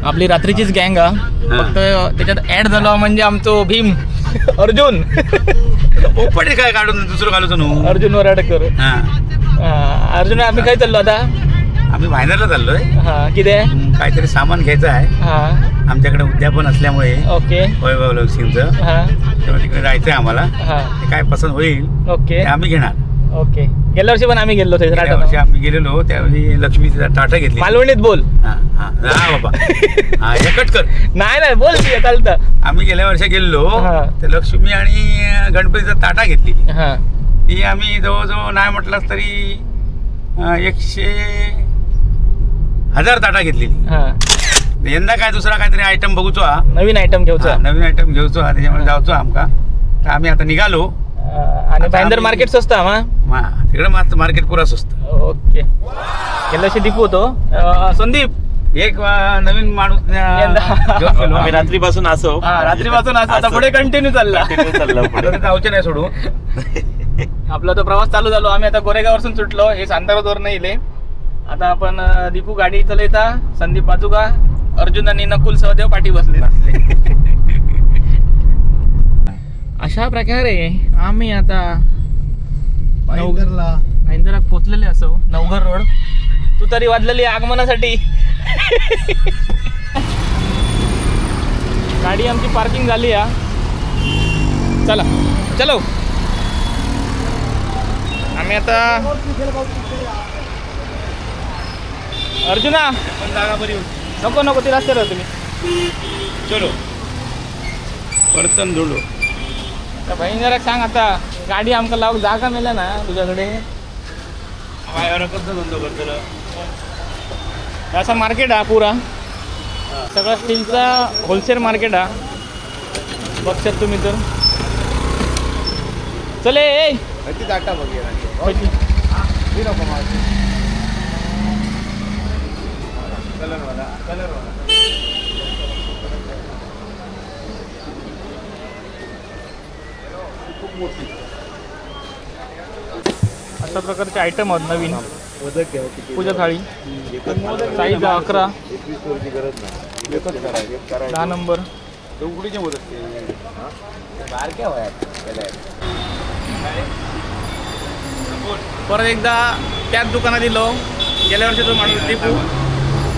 आपली रात्रीचीच गँग हा, फक्त त्याच्यात ऍड झालो म्हणजे आमचो भीम अर्जुन. पोपटे काय काढून दुसरं घालूच न्हू. अर्जुन वराडकर. अर्जुन आम्ही काय चाललो आता? आम्ही भायंदरला चाललोय. हा, किती काहीतरी सामान घ्यायचं आहे. आमच्याकडे उद्यापन असल्यामुळे. ओके. वैभव लक्ष्मीचं, त्यामुळे तिकडे जायचंय आम्हाला. ते काय पसंत होईल ओके आम्ही घेणार. ओके. गेल्या वर्षी पण आम्ही गेलो. वर्षी आम्ही गेलेलो त्यावेळी लक्ष्मीचा टाटा घेतली. मालवणीत बोल. हा हा बाबा, हा हे कट कर. नाही नाही बोल चालतं. आम्ही गेल्या वर्षी गेलेलो तर लक्ष्मी आणि गणपतीचा ताटा घेतली. ती आम्ही जवळजवळ नाही म्हटलं तरी 100,000 ताटा घेतलेली. यंदा काय दुसरा काहीतरी आयटम बघूचो, हा नवीन आयटम घेऊचो, नवीन आयटम घेऊचो, त्याच्यामुळे जाऊचो आमका. तर आम्ही आता निघालो. आणि भाईंदर मार्केट स्वस्त हा, तिकडे मार्केट पुरा स्वस्त. ओके. गेल्या वर्षी दीपू होतो, संदीप एक नवीन माणूस. रात्रीपासून असो, रात्रीपासून असो, आता पुढे कंटिन्यू चालला. जाऊचे नाही सोडू. आपला तो प्रवास चालू झालो. आम्ही आता गोरेगाववरून सुटलो, हे सांताक्रूजवर नाही इले. आता आपण दीपू गाडी चालयता, संदीप बाजूका, अर्जुन आणि नकुल सहदेव पाठी बसले. अशा प्रकारे आम्ही आता भाईंदरला पोचलेले असो. नवघर रोड तू तरी वाजलेली आगमनासाठी. गाडी आमची पार्किंग झाली हा. चला चलो आम्ही आता अर्जुना नको नको ती रस्त्यावर तुम्ही. चलो बर्तन धुलो. भाई जरा सांग आता गाडी आमका लावूक जागा मेला ना तुझ्याकडे. असा मार्केट हा पुरा सगळा स्टीलचा होलसेल मार्केट हा. बघशात तुम्ही तर. चले अशा प्रकारचे आयटम आहेत नवीन. पूजा थाळी साईज 11, 10 नंबर. परत एकदा त्याच दुकानात दिलो. गेल्या वर्षी तो माणूस दीपू,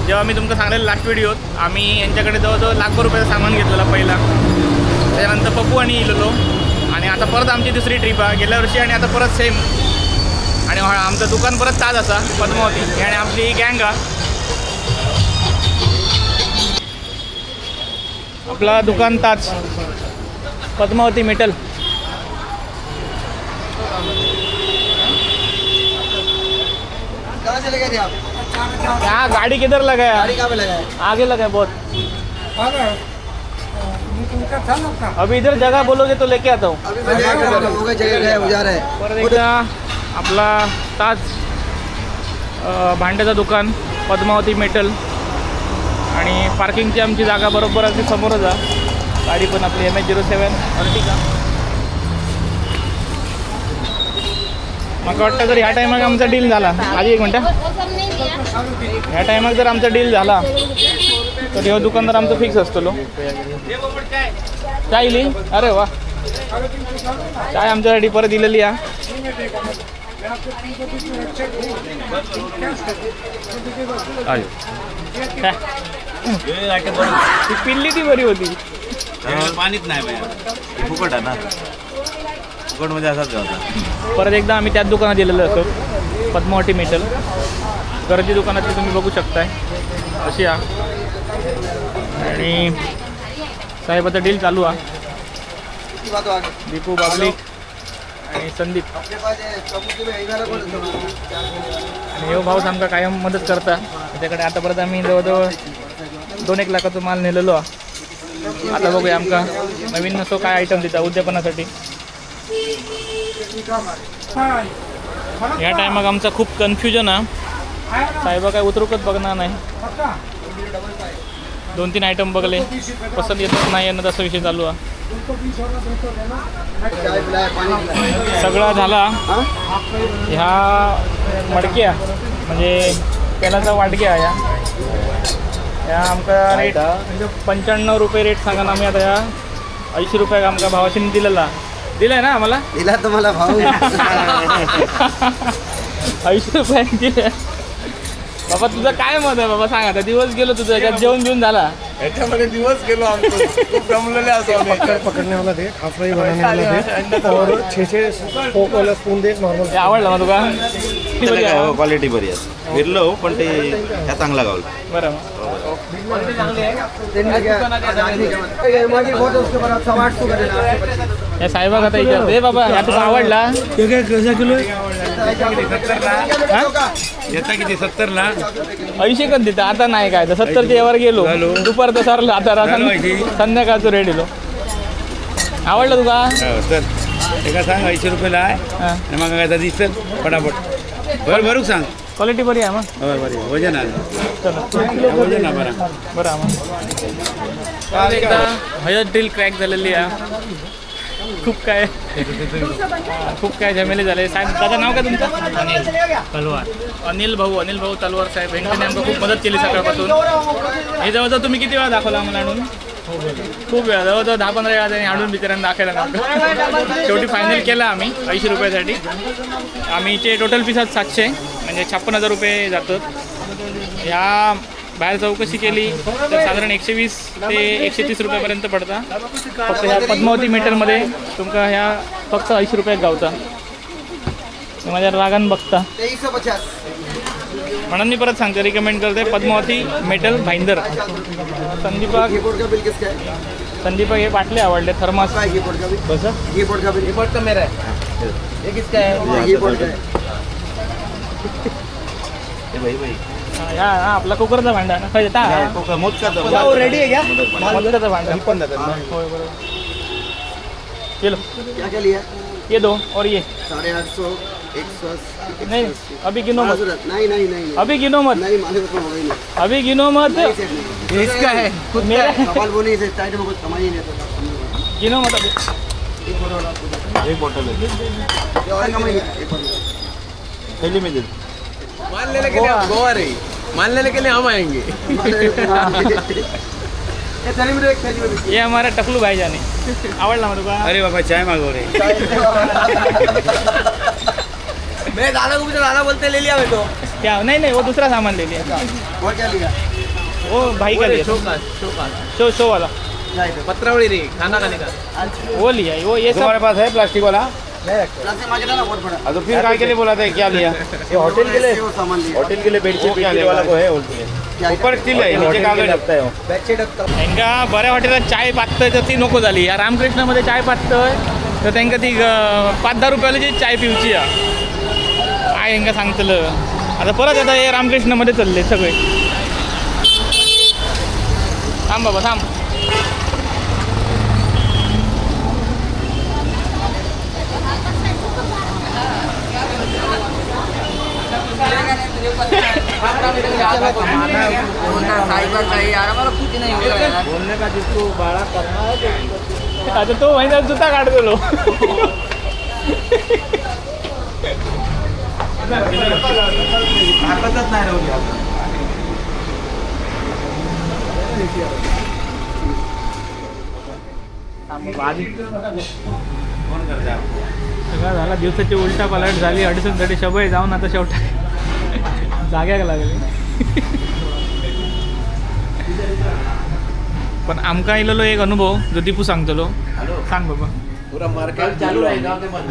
जेव्हा मी तुमका सांगलेलं लास्ट व्हिडिओत, आम्ही यांच्याकडे जवळजवळ लाखभर रुपयाचं सामान घेतलेला पहिला. त्याच्यानंतर पप्पू आणि इलेलो, आणि आता परत आमची दुसरी ट्रिप आहे गेल्या वर्षी, आणि आता परत सेम. आणि आमचं दुकान परत ताज असा पद्मावती, आणि आपली गँग हा. आपला दुकान ताज पद्मावती मेटल. क्या गाड़ी किधर लगाया? गाड़ी कहाँ पे लगाया? आगे लगाया बहुत. अभी इधर जगह बोलोगे तो लेके आता हूँ. परत एकदा आपला ताज भांड्याचं दुकान पद्मावती मेटल, आणि पार्किंगची आमची जागा बरोबर अगदी समोरच आहे. गाडी पण आपली MH 07 Ertiga. म्हाका वाटतं जर ह्या टायमाक आमचा डील झाला, आधी एक मिनटं, ह्या टायमाक जर आमचा डील झाला तर ह्यो दुकानदार आमचं फिक्स असतलो. चाय इली? अरे वा, चाय आमच्यासाठी परत दिलेली हा. ती पिल्ली ती बरी होती. पाणीच नाही फुकट आहे ना, फुकट मध्ये असाच होता. परत एकदा आम्ही त्याच दुकानात दिलेलं असो पद्मावती मेटल. गर्दी दुकानातली तुम्ही बघू शकताय अशी हा. आणि साहेबाचा डील चालू हा. दीपू बाबलिक आणि संदीप. आणि हे भाऊ आमका कायम मदत करता. त्याच्याकडे आतापर्यंत आम्ही जवळजवळ 2-1 लाखाचा माल नेलेलो. आता बघूया आमका नवीन नसो काय आयटम दिता उद्यापनासाठी. ह्या टायमाक आमचा खूप कन्फ्युजन हा. साहेबा काय उतरूकच बघणार नाही. 2-3 आयटम बघले पसंत येतच नाही यांना, तसा विषय चालू हा. सगळा झाला. ह्या मडक्या म्हणजे तेलाचा वाटक्या ह्या. ह्या आमकां रेट म्हणजे 95 रुपये रेट सांगा आम्ही आता ह्या 80 रुपयाक आमकां भावाशीन दिलेला. दिलाय ना आम्हाला? दिला तुम्हाला भाऊ. 80 रुपयाक दिले. बाबा तुझं काय मत आहे बाबा सांग आता, दिवस गेलो तुझं याच्यात जेवण बिवून झाला? याच्यामध्ये दिवस गेलो आमचं, खूप रमलेले असो आम्ही. पकडने वाला दे, हाफ फ्राई बनाने वाला दे और 6-6 फोक वाला स्पून दे नॉर्मल. आवडला मग तुका? क्वालिटी बरी आहे. फिरलो पण ते ह्या चांगला गावला. बरं या साहेबाक आता विचारते बाबा ह्या तुका आवडला? किलो येता किती 70 ला? 80 कन दिता आता नाही काय तर 70 च्या वर गेलो दुपारचं सरलं आता संध्याकाळचं रेट दिलो. आवडलं तुका? चल एका सांग 80 रुपयाला आहे आणि मग काय दिसतं फटाफट बरं भरूक सांग. क्वालिटी बरी आहे मग. बरी वजन आहे. चलो वजन आहे बरं बरं मग. एकदा हळद ड्रिल क्रॅक झालेली आहे. खूप काय झमेले झाले. साहेब दादा नाव काय तुमचं? अनिल तलवार. अनिल भाऊ तलवार साहेब यांनी आमका खूप मदत केली सकाळपासून. हे जवळजवळ तुम्ही किती वेळा दाखवला आम्हाला आणून? खूप वेळा, जवळजवळ 10-15 वेळा त्यांनी आणून बिचाऱ्यांना दाखवला ना. शेवटी फायनल केला आम्ही 80 रुपयासाठी. आम्हीचे टोटल पीस 700 म्हणजे 56,000 रुपये जातात. ह्या बाहेर चौकशी केली तर साधारण 120 ते 130 रुपयापर्यंत पडता. फक्त ह्या पद्मावती मेटलमध्ये तुमका ह्या फक्त 80 रुपयात गावता. माझ्या रागान बघता म्हणून मी परत सांगते, रिकमेंड करते पद्मावती मेटल भाईंदर. संदीपा हे बाटले आवडले थर्मास. हा आपला कुकरचा भांडा ना रेडी आहे क्या? मोदकाचा भांडा होय बरोबर. चलो क्या क्या लिया? ये दो और ये 850 180. नहीं अभी गिनो मत. नहीं नहीं नहीं अभी गिनो मत. नहीं मालूम तो होगा ही नहीं. अभी गिनो मत. इसका है खुद मेरा सवाल वो नहीं है, टाइट में कुछ कमाई नहीं है. गिनो मत अभी. एक बॉटल है और कमाई एक बॉटल थैली में दे. माल लेने के लिए आप गोवा रही, माल लेने के लिए हम आएंगे. ये हमारा टकलू भाई जाने. आवडला मग तुका? अरे बाबा चाय मागव रे. मैं दादा को दादा बोलते ले लिया मैं तो. क्या? नहीं नहीं वो दूसरा सामान ले लिया. वो क्या लिया? वो भाई का लिया. शो शो वाला पत्रावली रे खाना खाने का वो लिया. वो ये सब तुम्हारे पास है प्लास्टिक वाला? तो फिर काय के लिए बोला था क्या लिया? ये होटल के लिए सामान लिया. होटल के लिए बेडशीट वाला को है होटल ऊपर स्टील आहे नीचे कागद टाकताय. त्यांका बऱ्या हॉटेलात चाय पातळ तर ती नको झाली. या रामकृष्णामध्ये चाय पातळ तर त्यांका ती 5-10 रुपयाला चाय पिवची. काय हेंका सांगतलं आता परत आता हे रामकृष्णामध्ये चालले सगळे. थांब बाबा थांब. बोलने का जिसको भाड़ा करना है आता तो महिना जुता काढतो. ताकदच नाही राहिली आता. सगळं झाला दिवसाची उलटा पलट झाली. 250 शबय जाऊन आता शेवटा जाग्याक लागले. पण आमकां इलेलो एक अनुभव जो दीपू सांगतलो. सांग बाबा. पुरा मार्केट चालू आहे.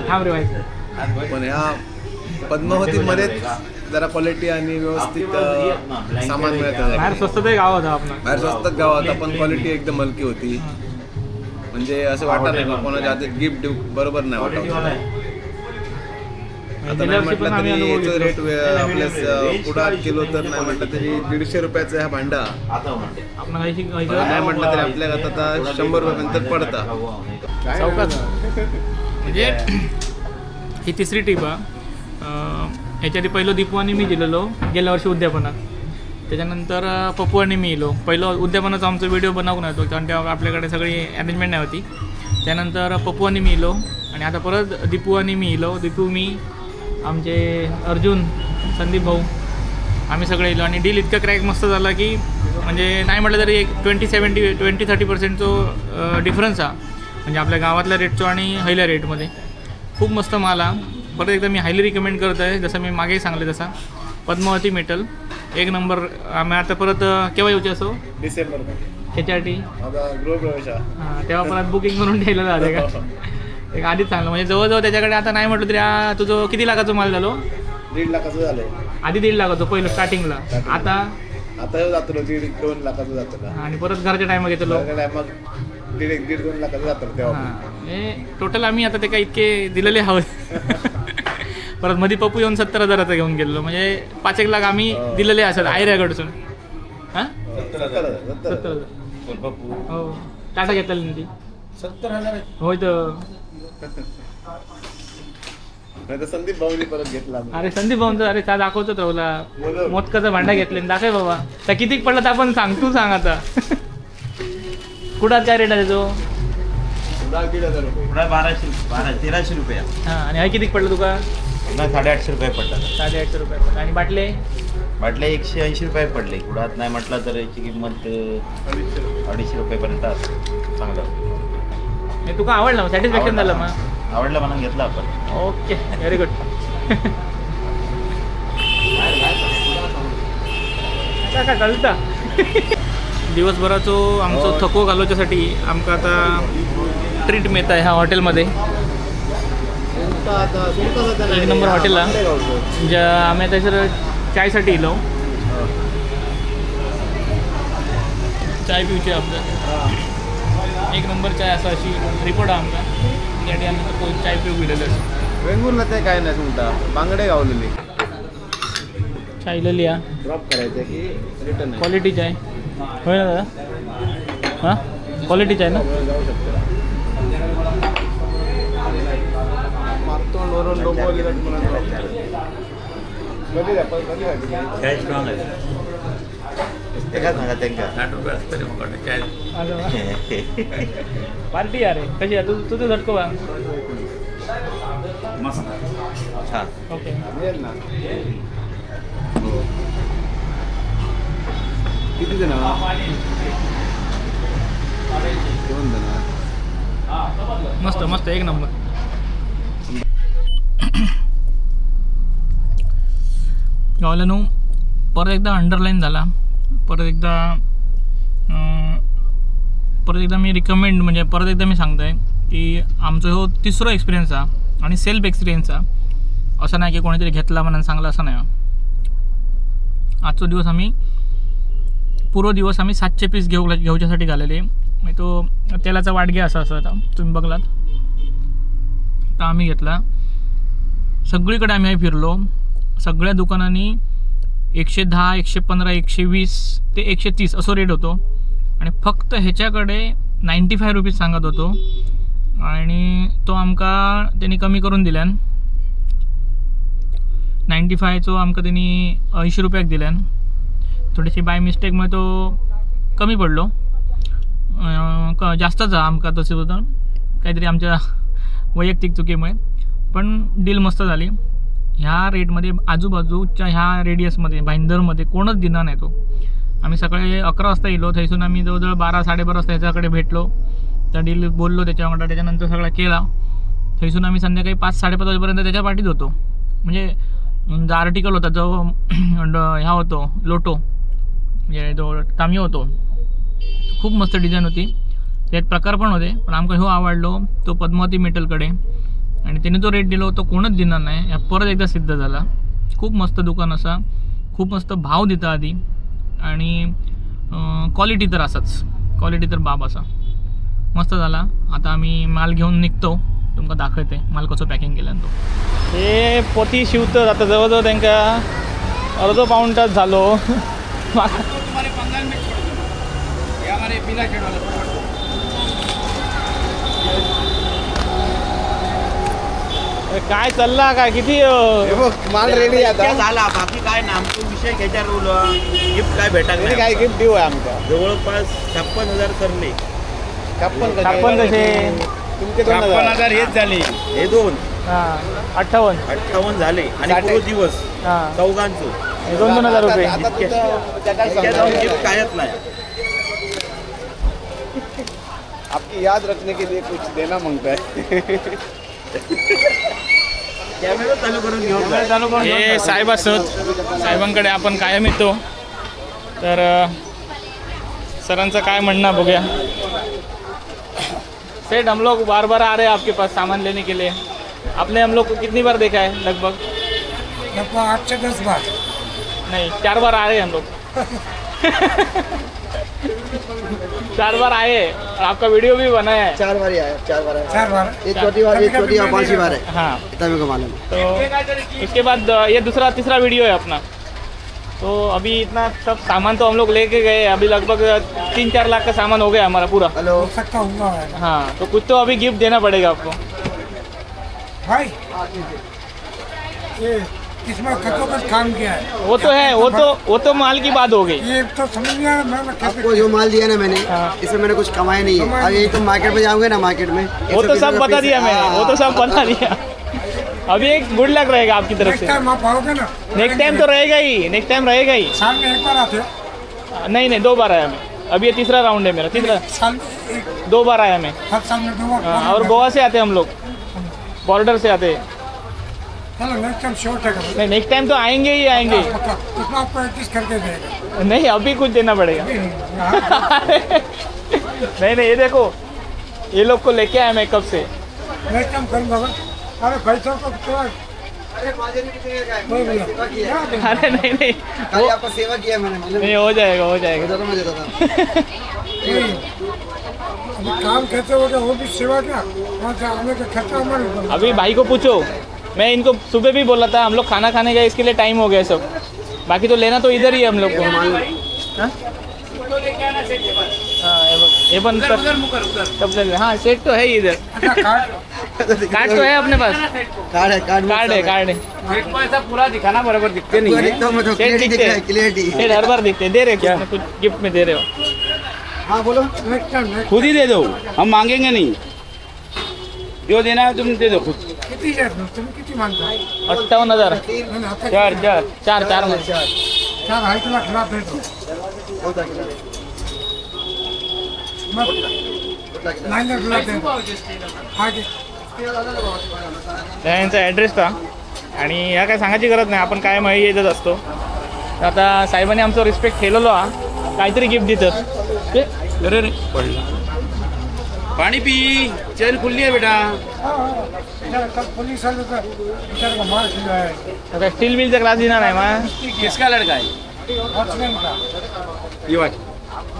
थांब रे भाई. पण ह्या पद्मावतीमध्ये जरा क्वालिटी आणि व्यवस्थित सामान मिळतं. बाहेर स्वस्तही गाव होता आपण. बाहेर स्वस्तच गाव होता पण क्वालिटी एकदम हलकी होती. म्हणजे असं वाटत नाही कोणाच्या हातात गिफ्ट देऊ बरोबर नाही वाटत. आता नाही म्हटलं तरी याचं रेट आपल्या पुढात केलो तर नाही म्हटलं तरी 150 रुपयाचं हा भांडा नाही म्हटलं तरी आपल्या आता 100 रुपयापर्यंत पडता. चौकात म्हणजे ही तिसरी टीप आहे. ह्याच्या आधी पहिलं दीपू आणि मी दिलेलो गेल्या वर्षी उद्यापनात. त्याच्यानंतर पप्पू आणि मी इलो. पहिलं उद्यापनाचा आमचा व्हिडिओ बनवून होतो कारण तेव्हा आपल्याकडे सगळी अरेंजमेंट नाही होती. त्यानंतर पप्पू आणि मी इलो आणि आता परत दीपू आणि मी इलो. दीपू मी आमचे अर्जुन संदीप भाऊ आम्ही सगळे इलो आणि डील इतका क्रॅक मस्त झाला की म्हणजे नाही म्हटलं तरी एक 20-30%चो डिफरन्स हा, म्हणजे आपल्या गावातल्या रेटचो आणि हयल्या रेटमध्ये खूप मस्त माल हा. परत एकदा मी हायली रिकमेंड करत आहे, जसं मी मागेही सांगले तसा पद्मावती मेटल एक नंबर. आम्ही आता परत केव्हा येऊचे असो डिसेंबरमध्ये ह्याच्यासाठी गृहप्रवेश, हां तेव्हा परत बुकिंग करून ठेवलेलं जाते का एक आधीच चांगलं. म्हणजे जवळजवळ त्याच्याकडे आता नाही म्हटलं तरी तुझं किती लाखाचं माल झालो? 1.5 लाखाचं झालं. आधी 1.5 लाखाचं पहिलं स्टार्टिंगला, आता आता जातो 1.5-2 लाखाचं जातो आणि परत घरच्या टायमात घेतलो टायमात 1.5-2 लाखाचं जातं तेव्हा. टोटल आम्ही आता ते काय इतके दिलेले हवे. परत मध्ये पप्पू येऊन 70 हजाराचा घेऊन गेलो, म्हणजे 5-1 लाख आम्ही दिलेले असत आयऱ्याकडसून. हां 70 हजार हो टाटा घेतलेली ना ती 70 हजार होय तर. संदीप भाऊनी परत घेतला. अरे संदीप भाऊंचं अरे का दाखवतो तुला मोदकाचं भांडा घेतले दाखव बाबा त्या किती पडलं तर आपण सांग, तू सांग आता. कुडात काय रेट आहे तो? 1,500 रुपये. 1200-1300 रुपये. हां आणि हा किती पडलं तुका? 850 रुपये पडला. 850 रुपये पडला. आणि बाटले? बाटले 180 रुपये पडले. कुडात नाही म्हटलं तर याची किंमत 250 रुपयेपर्यंत असेल. चांगलं तुका आवडलं? सॅटिस्फॅक्शन झालं मग? आवडलं म्हणून घेतला आपण. Okay very good. का कळता दिवसभराचो आमचो थको घालोवच्यासाठी आमकां आता ट्रीट मिळता ह्या हॉटेलमध्ये. एक नंबर हॉटेलला ज्या आम्ही थंयसर चायसाठी येलो. चाय पिवची आपलं एक नंबर चाय असा अशी रिपोर्ट आमकां त्यासाठी आम्ही चाय पिऊ गेलेले. वेंगुर्ला ते काय नाही सुंगटा बांगडे गावलेले चाय इलेली हा ड्रॉप करायचं की रिटर्न क्वालिटी चाय होय ना दादा? हां क्वालिटी चाय ना जाऊ शकतो. मारतोंडवरून डोंबिवलीला चाय स्ट्रॉंग आहे एका सांगा त्यांका 60 रुपये असतले मग चाय पार्टी अरे कशी आहे तू तुझं झटको बा मस्त छान. ओके मिळेल ना. किती जण? 2 जण. मस्त मस्त एक नंबर. गावल्यानो परत एकदा अंडरलाईन झाला. परत एकदा मी रिकमेंड म्हणजे परत एकदा मी सांगतोय की आमचो हो तिसरो एक्सपिरियन्स हा आणि सेल्फ एक्सपिरियन्स हा. असं नाही की कोणीतरी घेतला म्हणून सांगला असं नाही. आजचो दिवस आम्ही पुरो दिवस आम्ही 700 पीस घेवच्यासाठी घालेले. म्हणजे तो तेलाचा वाटगे असा असा आता तुम्ही बघलात तर आम्ही घेतला. सगळीकडे आम्ही फिरलो. सगळ्या दुकानांनी 110, 115, 120 ते 130 असं रेट होतो आणि फक्त ह्याच्याकडे 95 रुपीज सांगत होतो आणि तो आमकां त्यांनी कमी करून दिल्यान. 95चो आमकां त्यांनी 80 रुपयाक दिल्यान. थोडीशी बाय मिस्टेकमुळे तो कमी पडलो. जास्तच आमकां तसं होतं काहीतरी आमच्या वैयक्तिक चुकीमुळे, पण डील मस्त झाली. ह्या रेटमध्ये आजूबाजूच्या ह्या रेडियसमध्ये भाईंदरमध्ये कोणच दिना नाही तो. आम्ही सकाळी 11 वाजता येलो, थंयसून आम्ही जवळजवळ 12-12:30 वाजता ह्याच्याकडे भेटलो. त्या डील बोललो त्याच्या वांगडा, त्याच्यानंतर सगळा केला. थंयसून आम्ही संध्याकाळी 5-5:30 वाजेपर्यंत त्याच्या पाठीत होतो. म्हणजे जो आर्टिकल होता जो ह्या होतो लोटो म्हणजे जो तामी होतो, खूप मस्त डिझाईन होती. त्यात प्रकार पण होते, पण आमकां ह्यो आवडलो तो पद्मावती मेटलकडे आणि त्याने जो रेट दिलो तो कोणच दिणार नाही ह्या परत एकदा सिद्ध झाला. खूप मस्त दुकान असा, खूप मस्त भाव दिता आधी आणि क्वालिटी तर असाच, क्वालिटी तर बाब असा मस्त झाला. आता आम्ही माल घेऊन निघतो, तुमका दाखवते माल कसो पॅकिंग केल्यान तो. हे पोती शिवतात आता जवळजवळ त्यांका अर्धो पाऊण तास झालो. काय चालला काय किती माल रेडी आता झाला, बाकी काय ना आमचा विषय घ्यायचा उरलो. गिफ्ट काय भेटा नाही, काय गिफ्ट देऊ आमका? जवळपास 56,000 सरले. 56 कसे तुमचे? 56,000 हेच झाले, हे दोन 58 58 झाले आणि पूर्ण दिवस चौघांचं 2-2 हजार रुपये. गिफ्ट कायच नाही. आपकी याद रखने के लिए कुछ देना मांगता है. कॅमेरा चालू करून घेऊन. चालू करून. हे साहेब असत, साहेबांकडे आपण कायम येतो. तर सरांचं काय म्हणणं बघूया. सेठ, हम लोग बार बार आ रहे हैं आपके पास सामान लेने के लिए. आपने हम लोग को कितनी बार देखा है लगभग? लगभग 8 से 10 बार. नहीं, चार बार आ रहे हैं हम लोग. चार बार आए और आपका वीडियो भी बनाया है. चार बार ही आया, चार बार आया. चार बार. ये चौथी बार, ये चौथी और पांचवी बार है. इतना मेरे को मालूम है. तो उसके बाद ये दूसरा तीसरा वीडियो है अपना. तो अभी इतना सब सामान तो हम लोग लेके गए. अभी लगभग 3-4 लाख का सामान हो गया हमारा पूरा. हेलो. हो सकता हुआ है. हाँ, तो कुछ तो अभी गिफ्ट देना पड़ेगा आपको. भाई, ये इसमें कतो कुछ काम किया है. वो तो है, वो तो माल की बात हो गई. ये तो समझ में आया मैं कैसे. आपको जो माल दिया ना मैंने, इसमें मैंने कुछ कमाया नहीं है. अब यही तुम मार्केट में जाओगे ना, मार्केट में वो तो 120 सब रुपये बता पीस दिया है. मैंने, वो तो सब बता दिया. अभी एक गुड लक रहेगा आपकी तरफ नेक्स्ट से. टाइम आप आओगे ना? नेक्स्ट टाइम तो रहेगा ही, नेक्स्ट टाइम रहेगा ही. साल में एक बार आते हो? नहीं नहीं, दो बार आया मैं. अभी ये तीसरा राउंड है मेरा, तीसरा. साल में एक? दो बार आया मैं. हर साल में दो बार. हाँ, और गोवा से आते हैं हम लोग, बॉर्डर से आते हैं. चलो, नेक्स्ट टाइम श्योर है. नहीं, नेक्स्ट टाइम तो आएंगे ही आएंगे. पक्का, उसमें आपको एडजस्ट करके देगा. नहीं, अभी कुछ देना पड़ेगा. नहीं नहीं, ये देखो, ये लोग को लेके आया मैं कब से. नेक्स्ट टाइम करूँगा. अरे भाई साहब को थोड़ा अरे, माजे नहीं, कितने का है? कोई मैंने बोला. सेवा किया है. अरे नहीं नहीं. खाली आपका सेवा किया मैंने मालूम. नहीं, हो जाएगा, हो जाएगा. होता तो मैं देता था. अभी काम कैसे हो गया? वो भी सेवा क्या, वहाँ से आने का खर्चा हमारे ऊपर. अभी भाई को पूछो. मैं इनको सुबह भी बोला था, हम लोग खाना खाने गए, इसके लिए टाइम हो गया सब. बाकी तो लेना तो इधर ही है हम लोग को. हाँ? हाँ, ये बन सब सब ले ले. हाँ, सेट तो है ही इधर. अच्छा, कार्ड? कार्ड तो है अपने पास. कार्ड है, कार्ड. कार्ड है, कार्ड है. ऐसा पूरा दिखाना, बराबर दिखते नहीं है. दिखता हूँ मैं तो. सेट क्लियरिटी दिख दिखते रहा है, क्लियरिटी. सेट हर बार दिखते. दे रहे कुछ ना कुछ गिफ्ट में दे रहे हो. हाँ, बोलो. Next time, next. खुद ही दे दो, हम मांगेंगे नहीं. जो देना है तुम दे दो खुद. किती आहे तुम्ही? किती मानता? 58,000. नाही, आता? चार चार. चार चार मध्ये. चार. चार आहे, तुला खिलाफ दे दो. होता किला. मग नाही ना, तुला दे आगे. यांचा ॲड्रेस का आणि ह्या काय सांगायची गरज नाही, आपण काय माहिती येतच असतो. तर आता साहेबांनी आमचा रिस्पेक्ट केलेलो हा, काहीतरी गिफ्ट देतात ते. अरे रे, पडला. पानी पी. चैन खुली है बेटा. हाँ, कल पुलिस वाले तो बेचारे को मार खिलाया है. काय स्टील बिलचा ग्लास देणार आहे मग? किसका लड़का है? वॉचमैन का. ये वाच.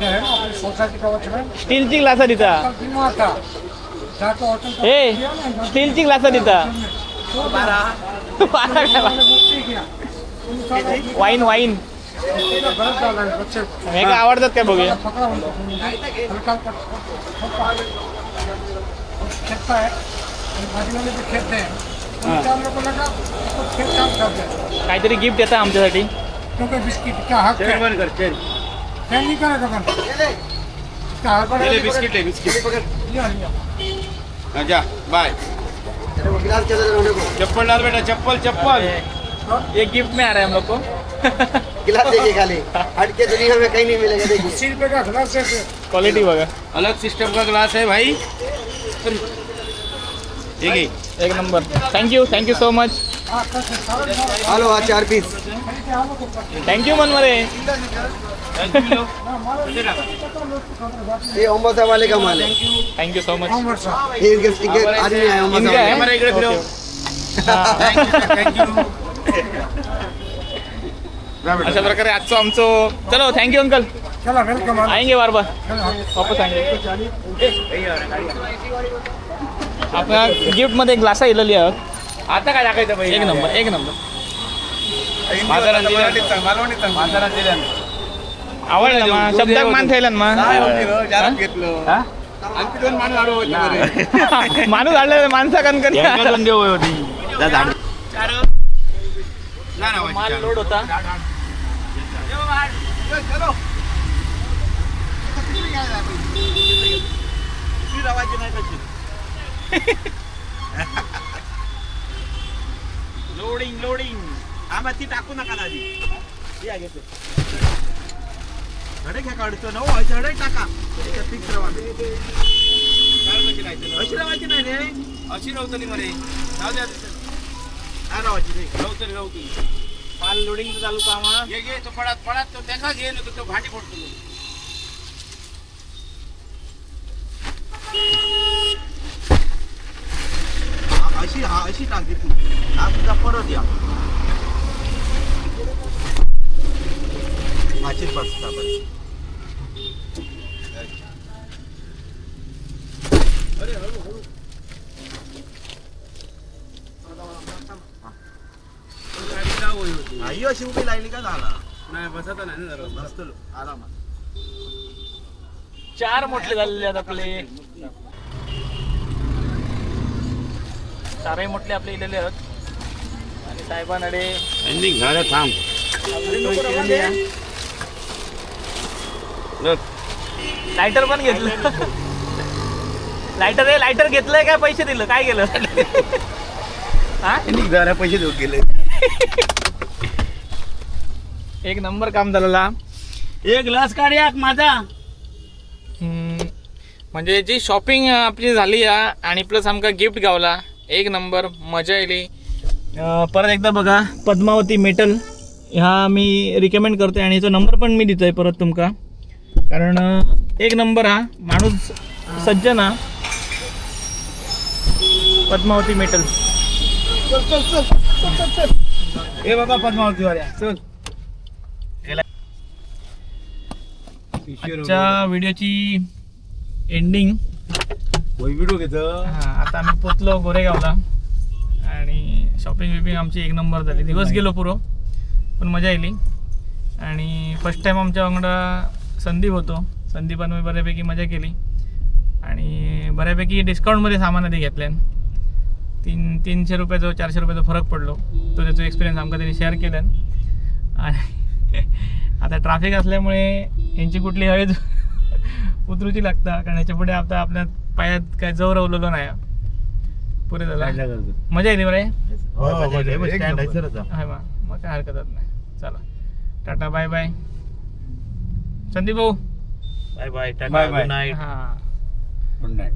ये है ना अपनी सोसाइटी का वॉचमैन. स्टीलची ग्लासा दिता. कल बीमार था, जाके होटल का ए, किया ना. स्टीलची ग्लासा दिता. बारा काय? मुक्ति किया पुलिस वाले. Wine wine. गलत डाला है बच्चे को. हे काय आवडतात काय बघूया. पकड़ा उनको, हल्का हल्का खेलता है, बाजू वाले भी खेलते हैं. चार लोगों को लगा तो खेल काम करते हैं. काहीतरी गिफ्ट येतं आमच्यासाठी. क्योंकि बिस्किट क्या हक चैन है. बंद कर, चैन. चैन नहीं करेगा बंद, इसका हक. ले ले, बिस्किट ले, बिस्किट. लिया लिया. हाँ, जा, बाय. अरे, वो गिलास कैसे होने को. चप्पल डाल बेटा, चप्पल चप्पल. ये गिफ्ट में आ रहा है हम लोग को. गिलास देखिए, खाली हट के दुनिया में कहीं नहीं मिलेगा, देखिए. 80 रुपये का गिलास है. क्वालिटी बघा. अलग सिस्टम का ग्लास है भाई. ठीक है. एक number. Thank you, thank you so much. Hello, हाँ, चार पीस. Thank you मनमरे. ये अम्बासा वाले का माल है. Thank you so much. ये इनके इनके आदमी आए अम्बासा इनका है? वाले. हमारे इकडे फिरव. Thank you. अशा प्रकारे आजचं आमचं. चलो, thank you uncle. चला, welcome. आएंगे बार बार, वापस आएंगे. आपल्या गिफ्टमध्ये ग्लासा इलेली आहोत. आता काय दाखवायचं भाई? एक नंबर, एक नंबर. म्हातारान दिलं, म्हातारान दिलं. आवडलं मा, शब्दाक मान ठेवलं मा. घेतलं. हा? आणखी दोन माणूस आडवं होते बरे. माणूस हाडले माणसा कणकणी. यांका दोन देव होती. ना ना. माल लोड होता. लोडिंग लोडिंग, आम्हा ती टाकू नका दादी. धडे घ्या काढतो ना धडे टाका फिक्स रवा अशी रवायची नाही रे अशी रवतली मरे जाऊ द्या काय रवायची रे रवतली रवतली माल लोडिंग चालू काम घे घे तो पडात पडात तो देखा घे ना तो भांडी फोडतो. अशी हा अशी टाक तू हा तुझा परत या माचीत बसता बस. अरे हळू हळू आई अशी उभी लागली का झाला नाही बसत नाही ना जरा बसतो आरामात. 4 मोठले झालेले आहेत आपले, चारही मोठले आपले इलेले आहेत. आणि साहेबांकडे एंडिंग झालं थांब लायटर पण घेतलं. लायटर आहे लायटर घेतलंय काय पैसे दिलं काय केलं? हा एंडिंग झालं पैसे देऊ गेले. एक नंबर काम झालेला. एक ग्लास काढ एक माझा. म्हणजे जी शॉपिंग आपली झाली आणि प्लस आमका गिफ्ट गावला, एक नंबर मजा येली. परत एकदा बघा पद्मावती मेटल ह्या मी रिकमेंड करते आणि याचा नंबर पण मी देतोय परत तुमका, कारण एक नंबर हा माणूस सज्जन हा. पद्मावती मेटल. चल चल चल चल चल ए बाबा पद्मावती वाल्या चल. आजच्या व्हिडिओची एंडिंग व्हिडिओ घेतो. हां आता आम्ही पोचलो गोरेगावला आणि शॉपिंग बिपिंग आमची एक नंबर झाली. दिवस गेलो पुरो पण मजा आली. आणि फर्स्ट टाईम आमच्या वांगडा संदीप होतो, संदीपान मी बऱ्यापैकी मजा केली आणि बऱ्यापैकी डिस्काउंटमध्ये सामान आधी घेतल्यान. 300 रुपयाचो 400 रुपयाचो फरक पडलो, तो त्याचो एक्सपिरियन्स आमकां त्यांनी शेअर केल्यान. आणि आता ट्राफिक असल्यामुळे यांची कुठली हवेच उतरूची लागता, कारण ह्याच्या पुढे आता आपल्या पायात काय जवळ रवलेलो नाही. पुरे झाला मजा येईल बरे. मग काय हरकतच नाही. चला टाटा बाय बाय संदीप भाऊ. Bye bye tata good night. हां गुड नाईट.